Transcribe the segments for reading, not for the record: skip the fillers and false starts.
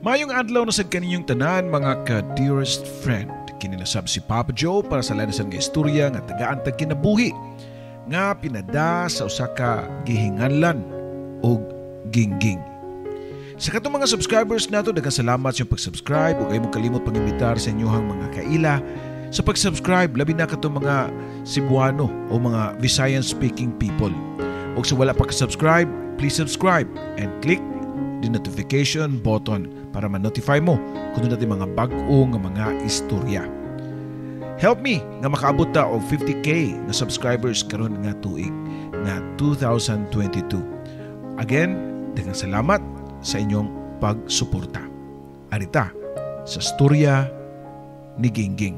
Mayong adlaw na sad kaninyong tanan, mga ka-dearest friend. Kini na sab si Papa Joe para sa lanasan nga istorya nga tagaan tag kinabuhi nga pinada sa usa ka gihinganlan og gingging. Sa katong mga subscribers nato, daghang salamat sa inyong pag-subscribe ug ayaw mo kalimot pang-imbitar sa inyong mga kaila sa pag-subscribe, labi na katong mga Cebuano o mga Visayan speaking people. Ug sa wala pa ka-subscribe, please subscribe and click the notification button para ma-notify mo kung naa natin mga bag-o nga mga istorya. Help me nga makaabot ta og 50K na subscribers karon nga tuig nga 2022. Again, daghang salamat sa inyong pagsuporta. Arita sa storya ni Gingging.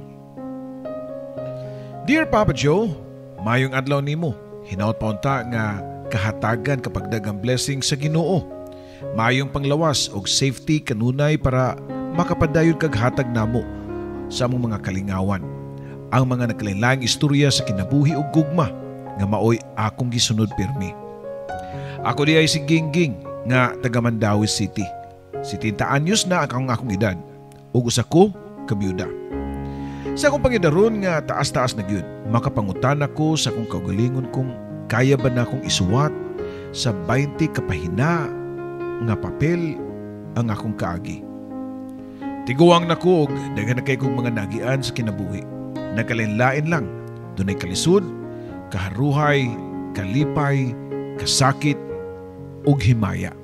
Dear Papa Joe, mayong adlaw nimo. Hinaot pa unta nga kahatagan kapag dagang blessing sa Ginoo. Mayong panglawas og safety kanunay para makapadayon kag hatag namo sa among mga kalingawan. Ang mga nagkalainlaing istorya sa kinabuhi ug gugma nga maoy akong gisunod pirmi. Ako di ay si Gingging nga taga Mandaue City. 70 anyos na ang akong edad ug usa ko ka byuda. Sa akong pangidaron nga taas-taas na gyud, makapangutan ako sa akong kaugalingon kung kaya ba na akong isuwat sa 20 ka pahina nga papel ang akong kaagi. Tiguang na ko og daghan na kay kong mga nagian sa kinabuhi. Nagkalain-lain lang. Dunay kalisod, kaharuhay, kalipay, kasakit, ug himaya.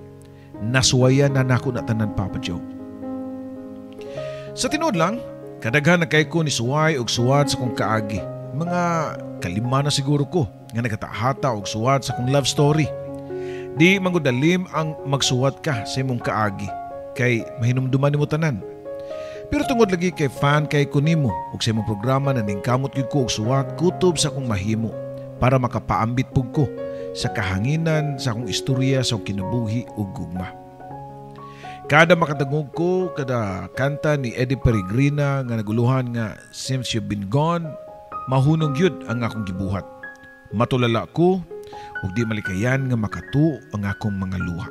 Nasuwayan na nako na tanan, Papa Joe. Sa tinuod lang, kadaghan na kay ko ni suway og suwat sa kong kaagi. Mga kalima na siguro ko nga nagkatahata og suwat sa kong love story. Di mangudalim ang magsuwat ka sa imong kaagi kay mahinumduman nimo tanan. Pero tungod lagi kay fan kay ko nimo ug sa imong programa, naningkamot gyud ko og suwat kutob sa akong mahimo para makapaambit pug ko sa kahanginan sa akong istorya sa akong kinabuhi ug gugma. Kada makadangog ko kada kanta ni Eddie Peregrina nga naguluhan nga "Since You've Been Gone", mahunong gyud ang akong gibuhat. Matulala ko ug di malikayan nga makatuo ang akong mga luha.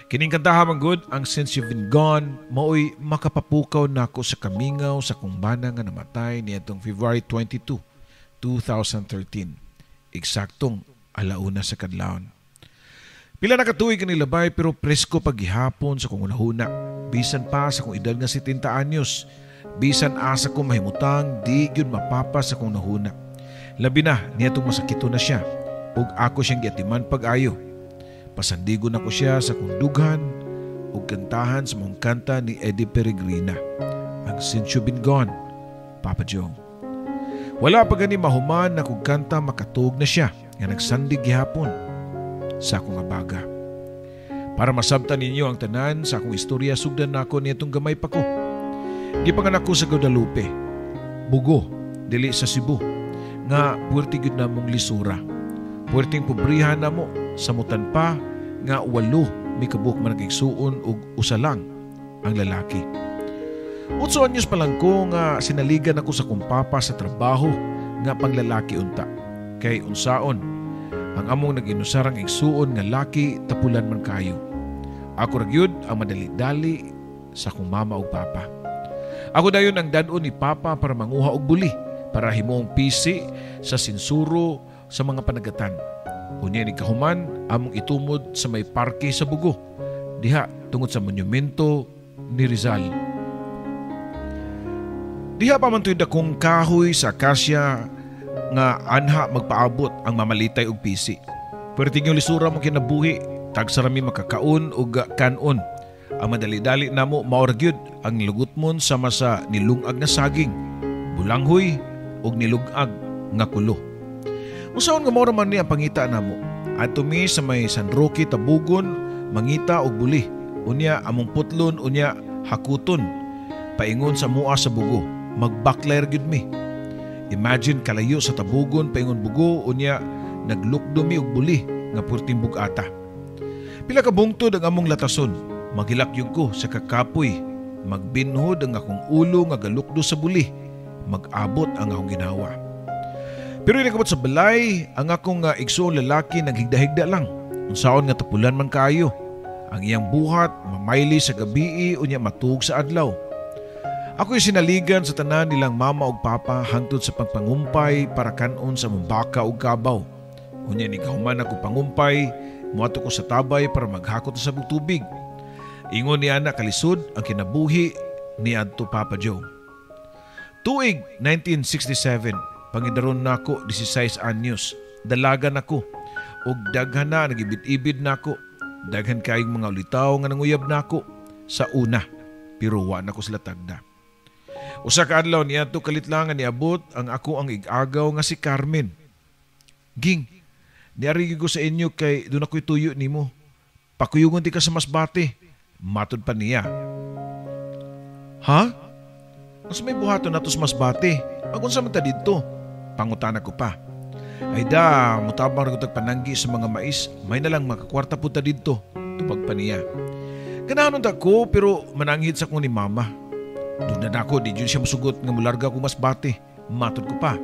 Kining kantaha man gud ang "Since You've Been Gone" maoy makapapukaw nako sa kamingaw sa kong bana nga namatay niadtong February 22, 2013. Eksaktong 1:00 sa kadlawon. Pila na katuig kani labay pero presko paghihapon sa kong hunahuna. Bisan pa sa kong edad nga 70 anyos, bisan asa ko mahimutang, di gyud mapapa sa kong nahuna. Labi na niadtong masakito na siya ug ako siyang giatiman pag-ayo. Pasandigon nako siya sa kong dughan ug kantahan sa maong kanta ni Eddie Peregrina, ang "Since You've Been Gone", Papa Joe. Wala pa gani mahuman na kong kanta, makatuog na siya nga nagsandig gihapon sa akong abaga. Para masabtan ninyo ang tanan sa akong istorya, sugdan nako niadtong gamay pa ko. Gipanganak ko sa Guadalupe, Bugo, dili sa Cebu, nga puwerte gyud namong lisura. Puwerteng pobrihan namo, samutan pa nga walo mi kabuok manag-igsuon ug usa lang ang lalaki. 8 anyos pa lang ko nga sinaligan ako sa kong papa sa trabaho nga panglalaki unta. Kay unsaon, ang among nag-inusarang igsuon nga laki tapulan man kayo. Ako ra gyud ang madali-dali sa akong mama ug papa. Ako dayon ang dad-on ni papa para manguha og buli para himuong pisi sa sinsuro sa mga panagatan. Unya ni kahuman among itumod sa may parke sa Bugo. Diha tungod sa monumento ni Rizal. Diha pa man to'y dakong kahoy sa akasya nga anha magpaabot ang mamalitay og pisi. Perting yung lisura mo kinabuhi, tagsa rami makakaon og kanon. Ang madali-dali namo mao ra gyud ang lugutmon sama sa nilungag nga saging, bulanghoy ug nilugag nga kulo. Unsaon nga mao ra man ni ang pangita namo. Adto mi sa may San Roque, Tabugon, mangita og buli. Unya among putlon, unya hakuton. Paingon sa mua sa Bugo, magbaklay ra gyud mi. Imagine, kalayo sa Tabugon paingon Bugo, unya naglukdo mi og buli nga puwerteng bugata. Pila ka bungtod ang among latason. Maghilak gyud ko sa kakapoy. Magbinhod ang akong ulo nga galukdo sa buli. Mag-abot ang akong ginawa. Pero inakabot sa balay, ang akong igsuon lalaki naghigda-higda lang. Unsaon nga tapulan man kaayo. Ang iyang buhat, mamayli sa gabii unya matug sa adlaw. Ako'y sinaligan sa tanan nilang mama ug papa hangtod sa pagpangumpay para kanon sa among baka ug kabaw. Unya nikahuman ako pangumpay, muadto ko sa tabay para maghakot sa tubig. Ingon niya na kalisod ang kinabuhi ni adto, Papa Joe. Tuig 1967, pangidaron nako 16 anyos. Dalaga nako ug daghan na nagibid-ibid nako. Daghan kayong mga ulitaw nga nanguyab nako sa una, pero wa nako sila tagda. Usa ka adlaw niadto kalitlangan niabot ang ako ang igagaw nga si Carmen. "Ging, niari ko sa inyo kay doon ako'y tuyo nimo. Pakuyugon di ka sa Masbate." Matod pa niya. "Ha? Unsa may buhaton nato sa Masbate? Magunsa man ta didto?" Pangutana ko pa. "Ay da, mutabang ra ko pananggi sa mga mais, may na lang makakwarta pud ta didto." Tubag pa niya. Ganahan ta ko pero mananghid sa ko ni mama. "Doon na ako, di jud siya musugot nga mularga ko Masbate." Matod ko pa.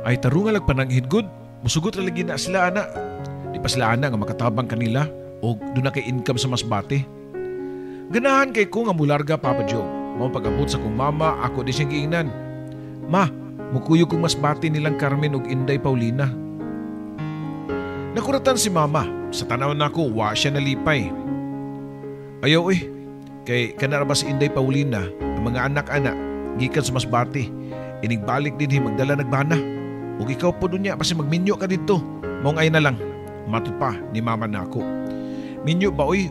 "Ay tarunga lag pananghid gud, musugot ra lagi na sila ana. Di pa sila ana nga makatabang kanila o doon na kay income sa Masbate." Ganahan kay ko nga mularga, Papa Joe. Mao pag-abot sa kong mama, ako di siyang giingnan. "Ma, mukuyog kong Masbate nilang Carmen ug Inday Paulina." Nakuratan si mama. Sa tanaw nako, wa siya nalipay. "Ayaw eh. Kay kanara ba si Inday Paulina, ang mga anak-anak, gikan sa Masbate. Inigbalik din magdala nagbana. Ug ikaw po niya, basi magminyo ka dito. Maong ay na lang." Matod pa ni mama nako. "Minyo ba oy?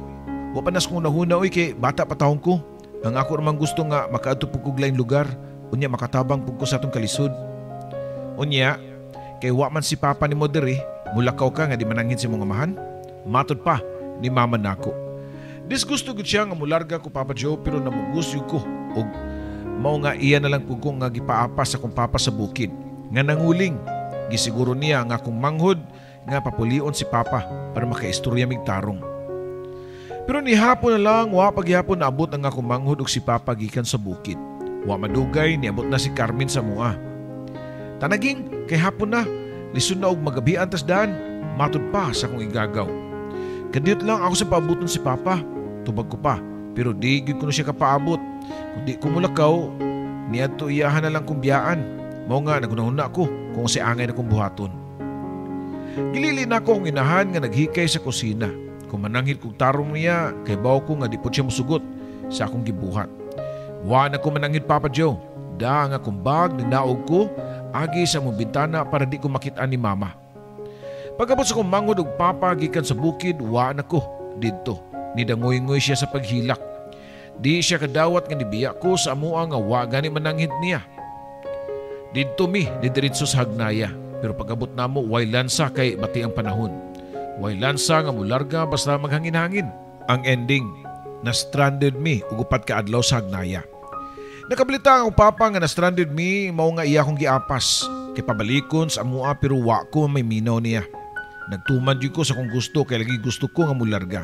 Wa pa nas kong nahuna oy kay bata pa taong ko. Ang ako ramang gusto nga makaadto pud kog laing lugar. Unya makatabang pud ko sa atong kalisod. Unya, kay wa man si papa nimo diri, mulakaw ka nga di mananghid sa imong amahan." Matod pa ni mama nako. Disgusto gud siya nga mularga ko, Papa Joe, pero namugos ko og mao nga iya na lang pud ko nga gipaapas sa akong papa sa bukid nga nanguling. Gisiguro niya nga akong manghod nga papulion si papa para makaistorya mig tarong. Pero ni hapon na lang, wa pagyapon naabot ang akong manghod og si papa gikan sa bukid. Wa madugay niabot na si Carmen sa mua. "Tanaging kay hapon na, lisod na og magabian tas daan." Matod pa sa akong igagaw. "Kadiyot lang ako sa paabuton si papa." Tubag ko pa, pero di gyud ko na siya kapaabot. Kung di ko mulakaw, niadto iyahan na lang kong biyaan. Mao nga nagunahuna ko kung si angay na kong buhaton. Gilili na ako akong inahan nga naghikay sa kusina. Kung mananghid kog tarong niya, kay baw ko nga di po siya musugot sa akong gibuhat. Wa na ko mananghid, Papa Joe. Da nga akong bag ninaog ko agi sa mong bintana para di ko makita ni mama. Pagabot sa kong manghod og papa gikan sa bukid, wa na ko didto. Nidangoy-ngoy siya sa paghilak. Di siya kadawat nga nibiya ko sa amua nga wa gani mananghid niya. Didto mi didiretso sa Hagnaya, pero pagabot namo way lansa kay bati ang panahon. Way lansa nga mularga basta maghangin-hangin. Ang ending, na stranded mi ug 4 ka adlaw sa Hagnaya. Nakabalita ang papa nga na stranded mi, mao nga iya akong giapas. Kay pabalikon sa amua pero wa ko may minaw niya. Nagtuman jud ko sa kong gusto kay lagi gusto ko nga mularga.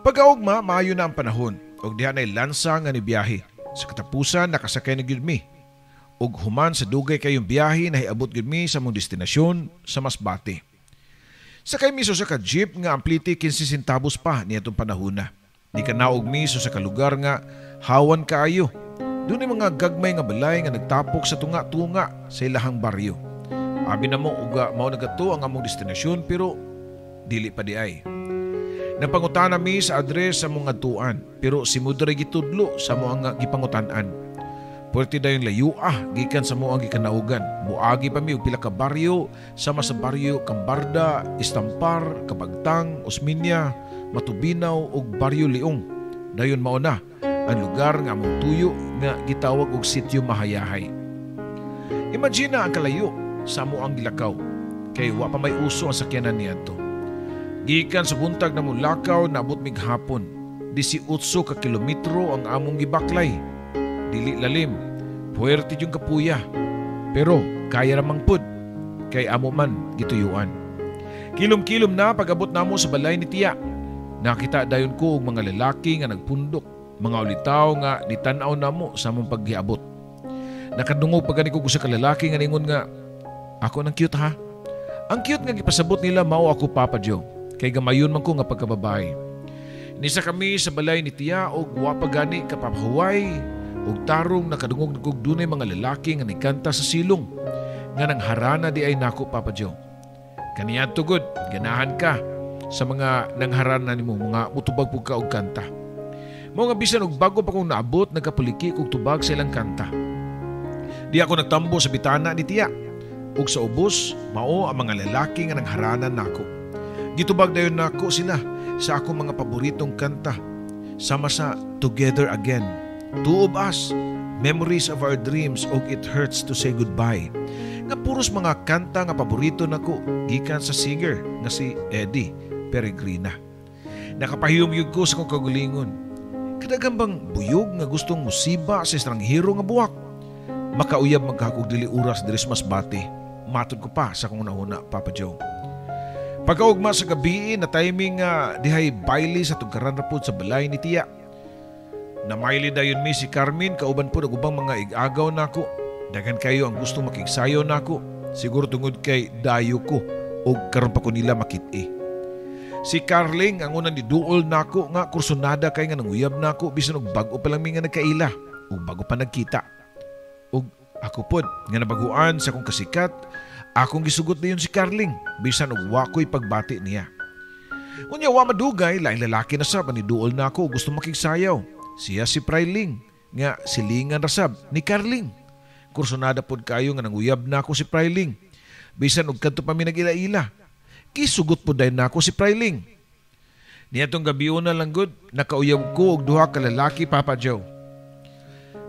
Pagkaugma, maayo na ang panahon ug diha nay lansa nga nibiyahe. Sa katapusan nakasakay na gyud mi. Ug human sa dugay kayong biyahe nahiabot gyud mi sa among destinasyon sa Masbate. Sakay mi sa ka jeep nga ang plite 15 centavos pa niadtong panahona. Ni kanaog mi sa ka lugar nga hawan kaayo. Dunay mga gagmay nga balay nga nagtapok sa tunga-tunga sa ilahang baryo. Abi na mo uga mao na gato ang among destinasyon pero dili pa di ay. Napangutana mi sa address sa among adtuan pero si Mudre gitudlo sa mo ang gipangutan-an. Puwerte dayon layua gikan sa mo ang gikanaugan. Muagi pa mi og pila ka baryo sama sa baryo Cambarda, Istampar, Kabagtang, Osmeña, Matubinaw ug Baryo Liong. Dayon mao na ang lugar nga among tuyo nga gitawag og Sitio Mahayahay. Imagine na ang kalayo sa amo ang gilakaw kay wa pa may uso ang sakyanan niadto. Gikan sa buntag na mulakaw naabot mig hapon. 18 ka kilometro ang among gibaklay. Dili lalim, puwerte yung kapuya. Pero kaya ramang pud, kay amo man gituyuan. Kilom-kilom na pag-abot namo sa balay ni tiya. Nakita dayon ko og mga lalaki nga nagpundok, mga ulitaw nga nitan-aw namo sa among paggiabot. Nakadungog pa gani ko sa kalalaki nga ningon nga, "Ako nang cute ha." Ang cute nga gipasabot nila mao ako, Papa Joe. Kay gamayon man ko nga pagkababae. Nisa kami sa balay ni tiya og wa pa gani kapahuway og tarong nakadungog og dunay mga lalaki nga nikanta sa silong nga nangharana di ay nako, Papa Joe. Kaniadto gud, ganahan ka sa mga nangharana nimo, mga mutubag pug ka og kanta. Mao nga bisan og bago pa kong naabot, nagkapuliki kog tubag sa ilang kanta. Di ako nagtambo sa bitana ni tiya. Ug sa ubos, mao ang mga lalaki nga nangharana nako. Gitubag dayon nako sila sa akong mga paboritong kanta, sama sa Together Again, Two of Us, Memories of Our Dreams ug It Hurts to Say Goodbye. Nga puros mga kanta nga paborito nako gikan sa singer nga si Eddie Peregrina. Nakapahiyom yun ko sa kong kagulingon. Kadaghan bang buyog nga gustong musiba sa estranghero nga buwak? Makauyab magkakog dili oras diri sa Masbate. Matod ko pa sa akong una-una, Papa Joe. Pagkaugma sa gabi na timing nga dihay baile sa tugkaran ra pod sa balay ni tiya. Namayli dayon mi si Carmen kauban pod og ubang mga ig-agaw nako. Daghan kayo ang gustong makigsayo nako. Siguro tungod kay dayo ko og karon pa ko nila makit-i. Si Carling ang unang niduol nako nga kursunada kay nga nanguyab nako bisan og bag-o pa lang mi nga nagkaila ug bago pa nagkita. Ug ako pod nga nabaguan sa akong kasikat, akong gisugot dayon si Carling bisan og wa ko'y pagbati niya. Unya wa madugay, laing lalaki na sab ang niduol nako ug gusto makigsayaw. Siya si Prayling nga silingan ra sab ni Carling. Kursunada pod kayo nga nanguyab nako si Prayling bisan og kadto pa mi nag-ila-ila. Gisugot pod dayon nako si Prayling. Niadtong gabiuna lang gud, nakauyab ko og duha ka lalaki, Papa Joe.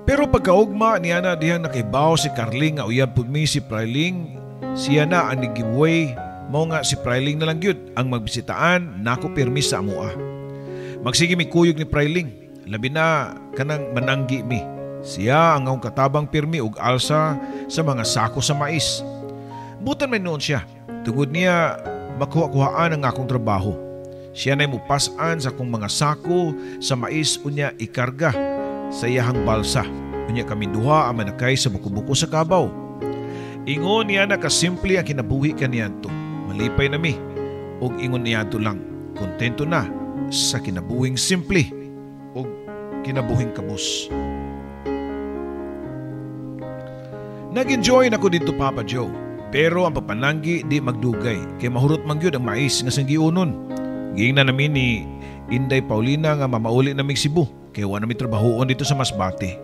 Pero pagkaugma niya na dihang nakahibaw si Carling nga uyab pud mi si Prayling, siya na ang ni-giveaway, mao nga si Prayling na lang gyud ang magbisitaan nako pirmi sa amoa. Magsige mi kuyog ni Prayling, labi na kanang mananggi mi. Siya ang akong katabang pirmi og alsa sa mga sako sa mais. Butan may noon siya, tungod niya makuha-kuhaan ang akong trabaho. Siya na'y mupas-an sa akong mga sako sa mais unya ikarga sa iyahang balsa. Unya kami duha ang manakay sa buko-buko sa kabaw. Ingon niya na kasimple ang kinabuhi kaniadto. Malipay na mi og ingon niya to lang, kontento na sa kinabuhing simple og kinabuhing kabus. Nag-enjoy na ko dito, Papa Joe. Pero ang papananggi di magdugay kay mahurot man gyud ang mais nga sanggiunon. Giingnan namin ni Inday Paulina nga mamauli naming Cebu kay wa nami trabahoon dito sa Masbate.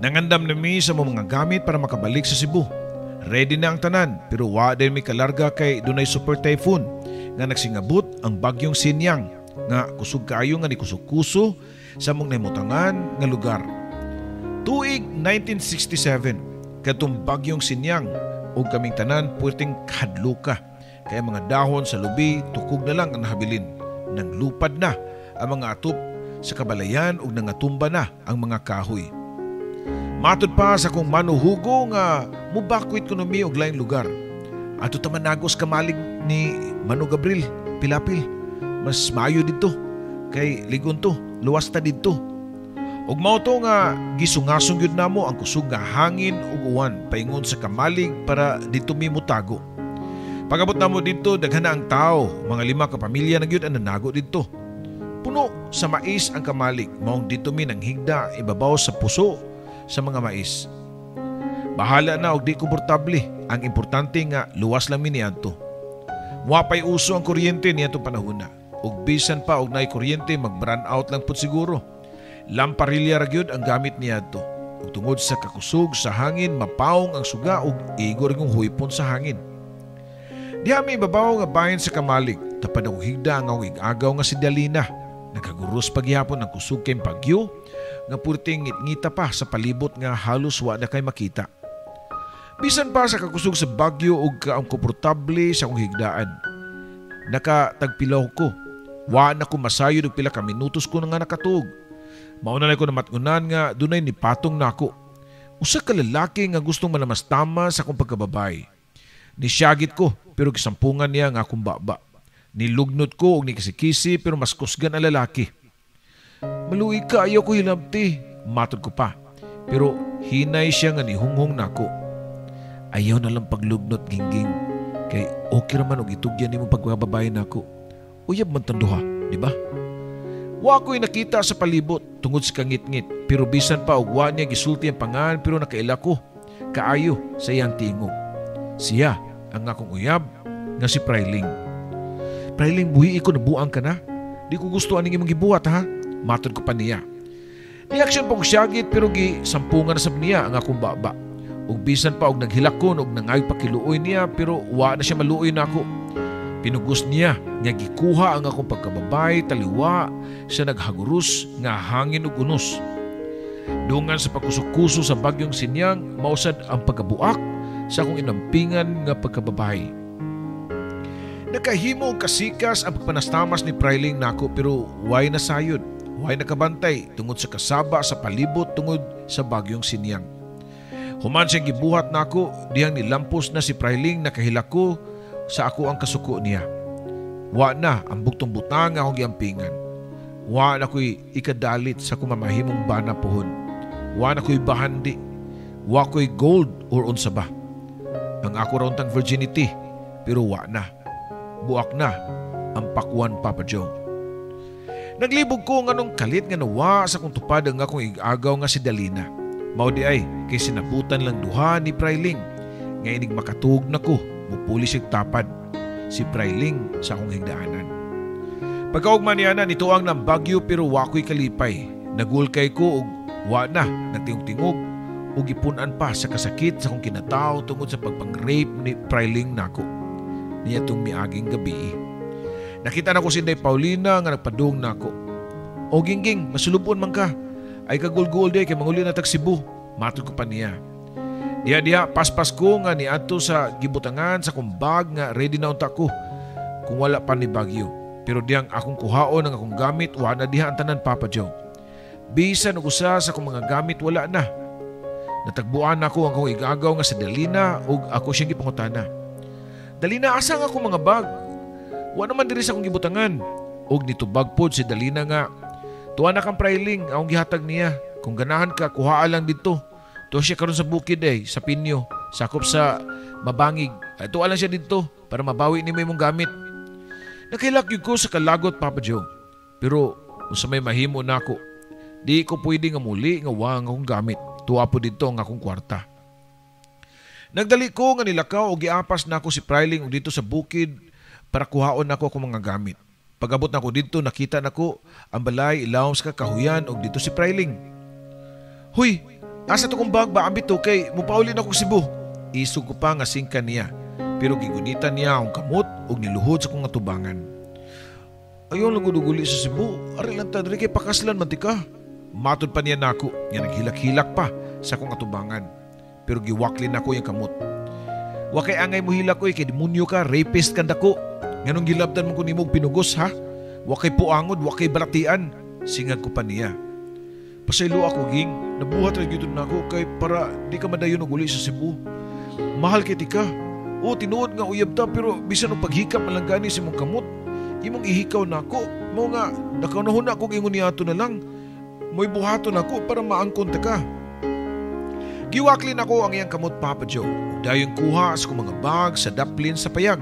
Nangandam nami sa mga gamit para makabalik sa Cebu. Ready na ang tanan pero wa din mi kalarga kay dunay super typhoon nga nagsingabot ang bagyong Sinyang nga kusog kaayo nga nikusog-kuso sa mong nahimutangan nga lugar. Tuig 1967 kadtong bagyong Sinyang ug kaming tanan puwerteng kahadluka kay mga dahon sa lubi tukog na lang ang nahabilin. Nanglupad na ang mga atop sa kabalayan ug nangatumba na ang mga kahoy. Matud pa sa kong manuhugo nga mubakwit kuno mi og laing lugar. Ato ta managos kamalig ni Mano Gabriel Pilapil. Mas maayo didto kay ligon to, luwas ta didto. Ug mao to nga gisungasong gyud namo ang kusog nga hangin ug uwan paingon sa kamalig para didto mi motago. Pag-abot namo didto, daghan na ang tao, mga 5 ka pamilya na gyud ang nanago didto. Puno sa mais ang kamalig, maong didto mi nanghigda ibabaw sa puso sa mga mais. Bahala na og di komportable, ang importante nga luwas lang mi niadto. Wa pay uso ang kuryente niadtong panahona. Ug bisan pa og naay kuryente, mag-brown out lang pud siguro. Lamparilya ra gyud ang gamit niadto. Ug tungod sa kakusog sa hangin, mapaong ang suga ug igo rin kong huypon sa hangin. Diha may ibabaw nga bahin sa kamalig, tapad og higda ang akong ig-agaw nga si Dalina. Nakaguros pagyapon ang kusog kay bagyo, nga purting ngitngita pa sa palibot nga halos wa na kay makita. Bisan pa sa kakusog sa bagyo ug kaang komportable sa akong higdaan. Nakatagpilaw ko. Wa na ko masayod og pila ka minutos ko na nga nakatuog. Mauna na ko namatngunan nga dunay nipatong nako. Usa ka lalaki nga gustong manamastama sa akong pagkababay. Nisyagit ko pero gisampungan niya nga akong baba. Nilugnot ko og nikasikisi pero mas kusgan ang lalaki. Maluoy ka, ayaw ko hilabti. Matod ko pa. Pero hinay siya nga nihunghong nako. Ayaw na lang paglugnot, Gingging. Kay okay raman og itugyan nimo pagkababay nako. Uyab man tang duha, di ba? Wa ko'y nakita sa palibot tungod sa kangitngit, pero bisan pa og wa niya gisulti ang pangan, pero nakaila ko kaayo sa iyang tingog. Siya ang akong uyab nga si Prayling. Prayling, buhi ko, nabuang ka na. Di ko gusto aning imong gibuhat ha. Matod ko pa niya. Ni-action pa ko siyagit pero gisampungan na sab niya ang akong baba. Ug bisan pa og naghilak ko og nangayog pakiluoy niya pero wa na siya maluoy nako. Pinugos niya nga gikuha ang akong pagkababay taliwa sa naghagurus nga hangin ug unos. Dungan sa pagkuso-kuso sa bagyong Sinyang, mausad ang pagkabuak sa akong inampingan nga pagkababay. Nakahimo og kasikas ang pagpanastamas ni Prayling nako pero way nasayod, way nakabantay tungod sa kasaba sa palibot tungod sa bagyong Sinyang. Human siyang gibuhat nako dihang nilampos na si Prayling, nakahilak ko sa ako ang kasuko niya. Wa na ang buktong butang akong giampingan. Wa na ko'y ikadalit sa kumamahimong bana pohon. Wa na ko'y bahandi. Wa ko'y gold or unsa ba. Ang ako ra untang virginity, pero wa na. Buak na ang pakwan, Papa Joe. Naglibog ko nganong kalit nga nawa sa kong tupad ang akong igagaw nga si Dalina. Mao di ay kay sinaputan lang duha ni Prayling. Nga inig makatug na ko, mupuli siyang tapad si Prayling sa akong higdaanan. Pagkaugma niya na nito ang nang bagyo pero wako'y kalipay. Nagulkay ko og wa na nagtingog-tingog ug gipunan pa sa kasakit sa akong kinataw tungod sa pagpang-rape ni Prayling nako niya tong miaging gabi. Nakita na ko si Inday Paulina nga nagpadung nako. O Gingging, masulubon man ka. Ay kagulgul day kay manguli na tag Cebu. Matod ko pa niya. Diha-diha, paspas ko nga niadto sa gibutangan sa kong bag nga ready na unta ko kung wala pa ni Bagyo. Pero diyang akong kuhaon ang akong gamit, wala na diha ang tanan, Papa Joe. Bisan og usa sa akong mga gamit, wala na. Natagbuan nako ang akong igagaw nga sa Dalina ug ako siyang gipangutana. Dalina, asa nga akong mga bag? Wa naman diri sa akong gibutangan. Ug nitubag pod si Dalina nga, tuwa na kang Prayling, akong gihatag niya. Kung ganahan ka, kuhaa lang dito. Tuwa siya karon sa bukid eh, sa Pinyo, sakop sa Mabangig. Ay, tuwa lang siya dito para mabawi ni mo imong gamit. Nakilak yun ko sa kalagot, Papa Joe. Pero unsa may mahimo nako, di ko pwede nga muli nga wa ang akong gamit. Tuwa po dito ang akong kwarta. Nagdali ko nga nilakaw o giapas nako si Prayling og dito sa bukid para kuhaon nako akong mga gamit. Pag-abot nako dito, nakita nako ang balay ilawom sa kakahuyan og dito si Prayling. Huy, asa to kong bag ba ambit to kay mupauli na ko Cebu. Isog ko pa nga singka niya, pero gigunitan niya akong kamot og niluhod sa akong atubangan. Ayaw lang guduguli sa Cebu, ari lang ta diri kay pakaslan man ti ka. Matod pa niya nako, nga naghilak-hilak pa sa akong atubangan. Pero giwaklin nako yung kamot. Wa kay angay mo hilak oy, kay demonyo ka, rapist kan dako. Nganong gilabtan mo ko nimo og pinugos ha? Wa kay puangod, wa kay balatian. Singag ko pa niya. Pasaylo ako Ging, nabuhat ra gyud nako kay para di ka madayon og uli sa Cebu. Mahal kay tika. O tinuod nga uyab ta pero bisan og paghikap man lang gani sa imong kamot, imong ihikaw nako. Mao nga nakaunahon na kog ingon niadto na lang. Mo'y buhaton nako para maangkon ta ka. Giwaklin ako ang iyang kamot, Papa Joe. Ug dayon kuha sa akong mga bag sa daplin sa payag.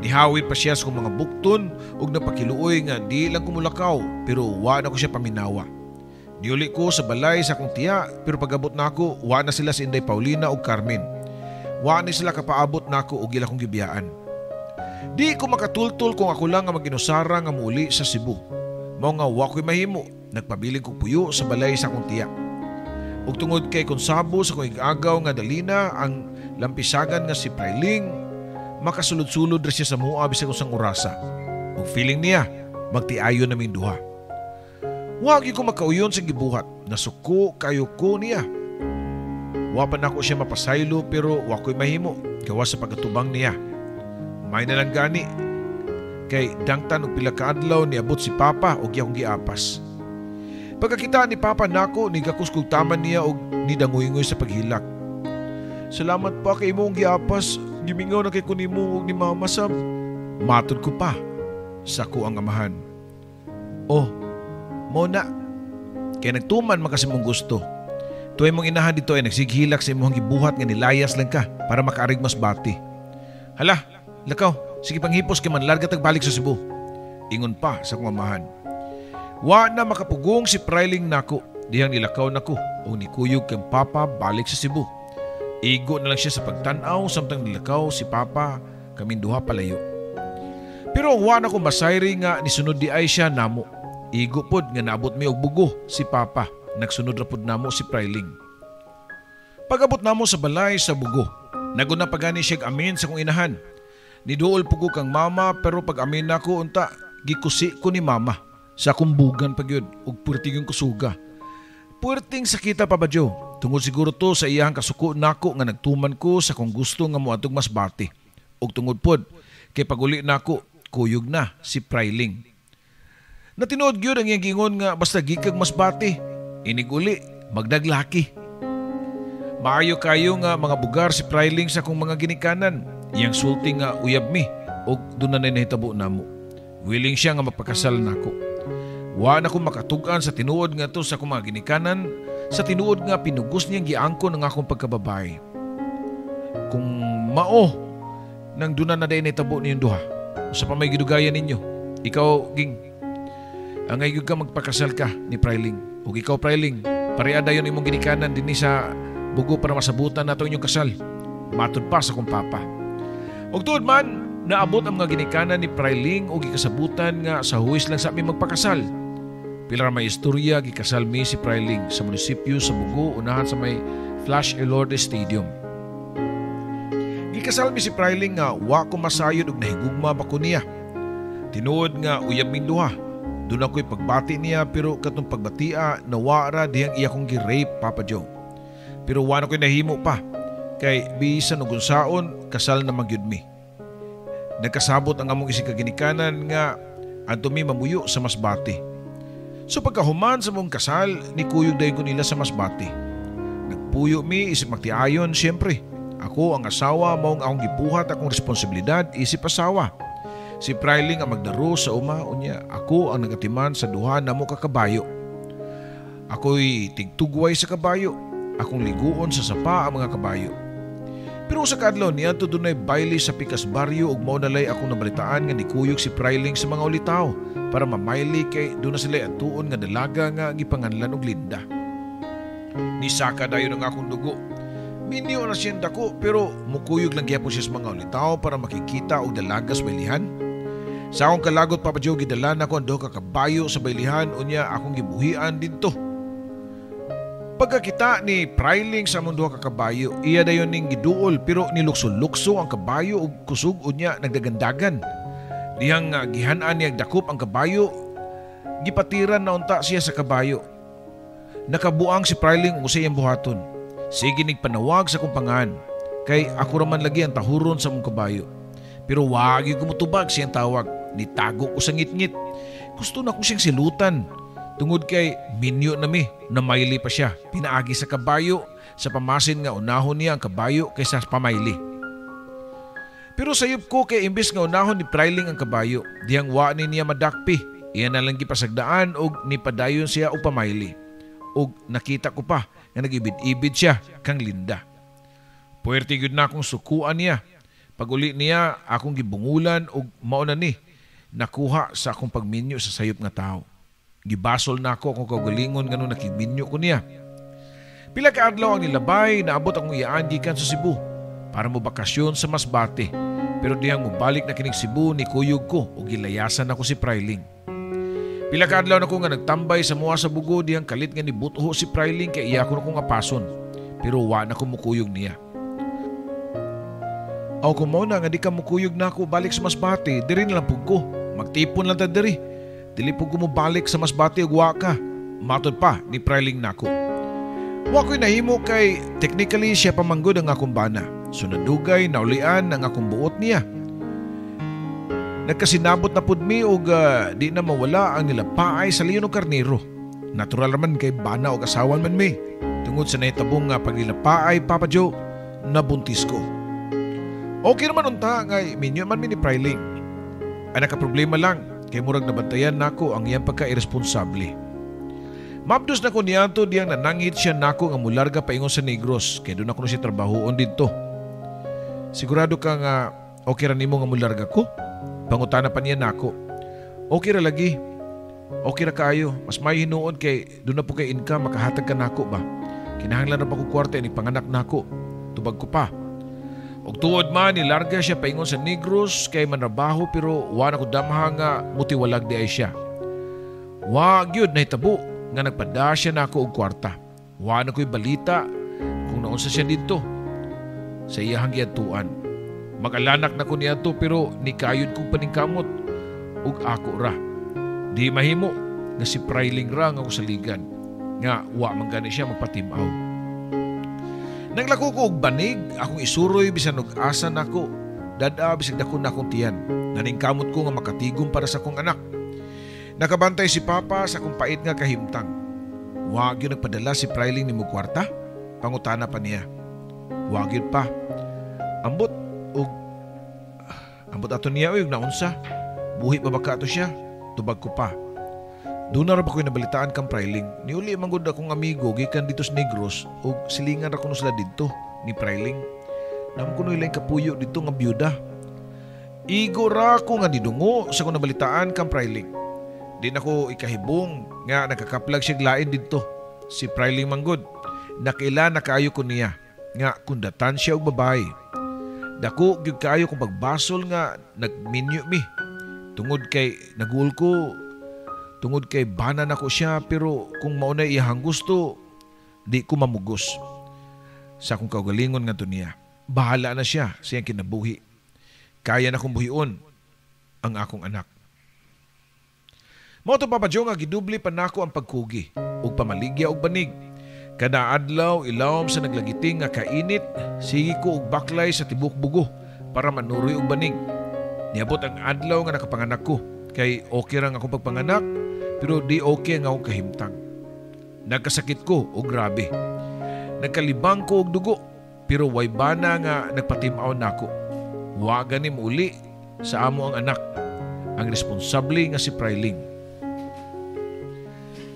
Nihawit pa siya sa akong mga bukton ug napakiluoy nga di lang kumulakaw pero wa na ko siya paminawa. Niuli ko sa balay sa akong tiya pero pag-abot nako wa na sila si Inday Paulina ug Carmen. Wa ni sila kapaabot nako ug ila kong gibiyaan. Di ko makatultol kung ako lang ang maginusara nga muuli sa Cebu. Mao nga wa ko'y mahimo, nagpabilin kog puyo sa balay sa akong tiya. Ug tungod kay konsabo sa akong igagaw nga Dalina ang lampisagan nga si Prayling, makasulod-sulod ra siya sa mua bisag usang orasa. Ug feeling niya, magtiayon naming duha. Wa gyud ko makauyon sa gibuhat, nasuko kayo ko niya. Wa pa nako siya mapasaylo pero wa ko'y mahimo gawas sa pagkatubang niya. May na lang gani kay dangtan og pila ka adlaw niabot si Papa og iyang giapas. Pagkakita ni Papa nako, nigakos kog taman niya og nidangoy-ngoy sa paghilak. Salamat pa kay imong giapas, gimingaw na kay kunimo og ni Mama sab. Matod ko pa sa ko ang amahan. Oh, mo na. Kay nagtuman man kasi mong gusto. Tuway mong inahan dito ay nagsighilak sa imong gibuhat nga nilayas lang ka para makaarig mas bati. Hala, lakaw, sige panghipos kay manlarga tag balik sa Cebu. Ingon pa sa akong amahan. Wa na makapugong si Prayling nako dihang nilakaw nako ug nikuyog kang papa balik sa Cebu. Igo na lang siya sa pagtan-aw samtang nilakaw si papa kaming duha palayo. Pero ang wa na ko masayri nga nisunod di ay siya namo. Igo pod nga naabot mi og Bugo si papa. Nagsunod ra pod namo si Prayling. Pag-abot namo sa balay sa Bugo, naguna pa gani siya amin sa kong inahan. Niduol po ko kang mama pero pag amin nako unta gikusi ko ni mama sa akong bugan pa gyud ug puwerteng kusuga. Puwerteng sakita, Papa Joe. Tungod siguro to sa iyang kasuko nako nga nagtuman ko sa kong gusto nga moadtog Masbate. Ug tungod pod kay paguli nako kuyog na si Prayling. Natinuod gyud ang iyang giingon nga basta gikag Masbate, inig-uli magdaglaki. Maayo kayo nga mga bugar si Prayling sa akong mga ginikanan. Iyang sulti nga uyab mi og doon na nahitabo namo. Willing siya nga mapakasal nako. Wa na ko makatug-an sa tinuod nga to sa akong mga ginikanan, sa tinuod nga pinugos niyang giangkon ang akong pagkababae. Kung mao nang doon na day nahitabo niyong duha, sa pa may gidugayan ninyo, ikaw ging, angay gyud ka magpakasal ka ni Prayling. Ug ikaw, Prayling, pareha dayon imong ginikanan dinhi sa Bugo para masabutan nato inyong kasal. Matod pa sa akong papa. Ug tuod man, naabot ang mga ginikanan ni Prayling og gikasabutan nga sa huwis lang sa aming magpakasal. Pila ra may istorya, gikasal mi si Prayling sa munisipyo sa Bugo, unahan sa may Flash Elorde Stadium. Gikasal mi si Prayling nga wa ko masayod og nahigugma ba ko niya. Tinuod nga uyab ming duha. Doon ako'y pagbati niya pero katong pagbatia nawara dihang iya kong gi-rape, Papa Joe. Pero wa na ko'y nahimo pa kay bisan og unsaon kasal na man gyud mi. Nagkasabot ang among isig kaginikanan nga adto mi mamuyo sa Masbate. So pagkahuman sa mong kasal, nikuyog dayon ko nila sa Masbate. Nagpuyo mi isip magtiayon siyempre. Ako ang asawa maong akong gibuhat akong responsibilidad isip asawa. Si Prayling ang magdaro sa uma unya ako ang nagatiman sa duha namo ka kabayo. Ako'y tigtugway sa kabayo. Akong liguon sa sapa ang mga kabayo. Pero sa kaadlaw niadto dunay baile sa Pikas Barrio ug mao nalay akong nabalitaan nga nikuyog si Prayling sa mga ulitaw para mamayli kay doon na sila atuon nga dalaga nga gipanganlan og Linda. Nisaka dayon ang akong dugo. Minyo na siyang dako pero mukuyog lang gyapon siya sa mga ulitaw para makikita og dalaga sa baylihan. Sa akong kalagot, Papa Joe, gidala nako ang duha ka kabayo sa baylihan unya akong gibuhian didto. Pagkakita ni Prayling sa among duha ka kabayo, iya dayon ning giduol pero nilukso-lukso ang kabayo og kusog unya nagdagandagan. Dihang gihan-an niya dakop ang kabayo, gipatiran na unta siya sa kabayo. Nakabuang si Prayling ug unsay iyang buhaton. Sige nig panawag sa akong pangahan, kay ako raman lagi ang tahuron sa among kabayo. Pero wag gyud ko motubag siyang tawag, nitago ko sa ngitngit. Gusto na ko siyang silutan. Tungod kay minyo na mi, namayli pa siya. Pinaagi sa kabayo, sa pamasin nga unahon niya ang kabayo kaysa pamayli. Pero sayop ko kay imbes nga unahon ni Prayling ang kabayo, dihang wa ni niya madakpi. Iya na lang gipasagdaan og nipadayon siya og pamayli. Og nakita ko pa nga nag-ibid-ibid siya kang Linda. Puwerte gyud na akong sukuan niya. Pag-uli niya, akong gibungulan og mao na ni nakuha sa akong pagminyo sa sayop nga tawo. Gibasol na ako akong kaugalingon ngano nakigminyo ko niya. Pila ka adlaw ang nilabay, naabot akong iyaan gikan sa Cebu para mo bakasyon sa Masbate. Pero dihang mobalik na kining Cebu ni kuyog ko ug gilayasan ako si Prayling. Pila ka adlaw na ko nga nagtambay sa mua sa Bugo dihang kalit nga nibutho si Prayling kay iya ko na kong apason. Pero wa na ko mukuyog niya. Aw kung mao na nga di ka mukuyog na ako balik sa Masbate, diri na lang pud ko. Magtipon lang ta diri. Dili pud ko mobalik sa Masbate ug wa ka. Matod pa ni Prayling nako. Wa ko'y nahimo kay technically siya pamanggod ang akong bana. So nadugay naulian ang akong buot niya. Nagkasinabot na pud mi og di na mawala ang nilapaay sa leon og karnero. Natural raman kay bana og asawan man mi. Tungod sa nahitabong nga pagnilapaay, Papa Joe, nabuntis ko. Okay naman unta nga minyo man mi ni Prayling. Ang nakaproblema lang kay murag nabantayan nako ang iyang pagka-irresponsable. Mabdos na ko niadto diyang nanangit siya nako nga mularga paingon sa Negros kay doon ako na siya trabahoon didto. Sigurado ka nga okay ra nimo nga mularga ko? Pangutana pa niya nako. Okay ra lagi. Okay ra kaayo. Mas may hinuon kay doon na po kay income, makahatag ka nako ba. Kinahanglan ra pa ko kwarta ini panganak nako. Tubag ko pa. Og tuod man nilarga siya paingon sa Negros kay manrabaho pero wa na ko damha nga mutiwalag di ay siya. Wa gyud nahitabo nga nagpada siya nako og kwarta. Wa na ko'y balita kung naunsa siya didto sa iyahang giadtuan. Mag-alanak na ko niadto pero nikayod kong paningkamot ug ako ra. Di mahimo nga si Prayling ra nga saligan nga wa man gani siya magpatim-aw. Naglako ko og banig, akong isuroy bisan og asa nako, dada bisag dako na akong tiyan. Naningkamot ko nga makatigom para sa akong anak. Nakabantay si Papa sa akong pait nga kahimtang. Wa gyud nagpadala si Prayling nimo kwarta? Pangutana pa niya. Wa gyud pa. Ambot og ambot ato niya og naunsa. Buhi pa ba ka ato siya? Tubag ko pa. Doon na ra ba ko'y nabalitaan kang Prayling. Niuli man gud akong amigo gikan dito sa Negros ug silingan ra kuno sila didto ni Prayling. Nam kuno ilang kapuyo didto nga byuda. Igo ra ko nga nidungo sa akong nabalitaan kang Prayling. Di na ko ikahibong nga nagkakaplag siya lain didto. Si Prayling manggod. Nakaila na kaayo ko niya nga kundatan siya og babae. Dako gyud kaayo kong pagbasol nga nagminyo mi. Tungod kay naguol ko, tungod kay bana nako siya pero kung maunay iyahang gusto, di ko mamugos. Sa akong kaugalingon ngadto niya, bahala na siya sa iyang kinabuhi. Kaya na kong buhion ang akong anak. Mao to, Papa Joe, nga gidubli pa nako ang pagkugi ug pamaligya og banig. Kada adlaw ilawom sa naglagiting nga kainit, sige ko og baklay sa tibok bugo para manuroy og banig. Niabot ang adlaw nga nakapanganak ko kay okay ra ang akong pagpanganak pero di okay ang akong kahimtang. Nagkasakit ko og grabe. Nagkalibang ko og dugo pero way bana nga nagpatim-aw nako. Wa gani mouli sa amo ang anak, ang responsable nga si Prayling.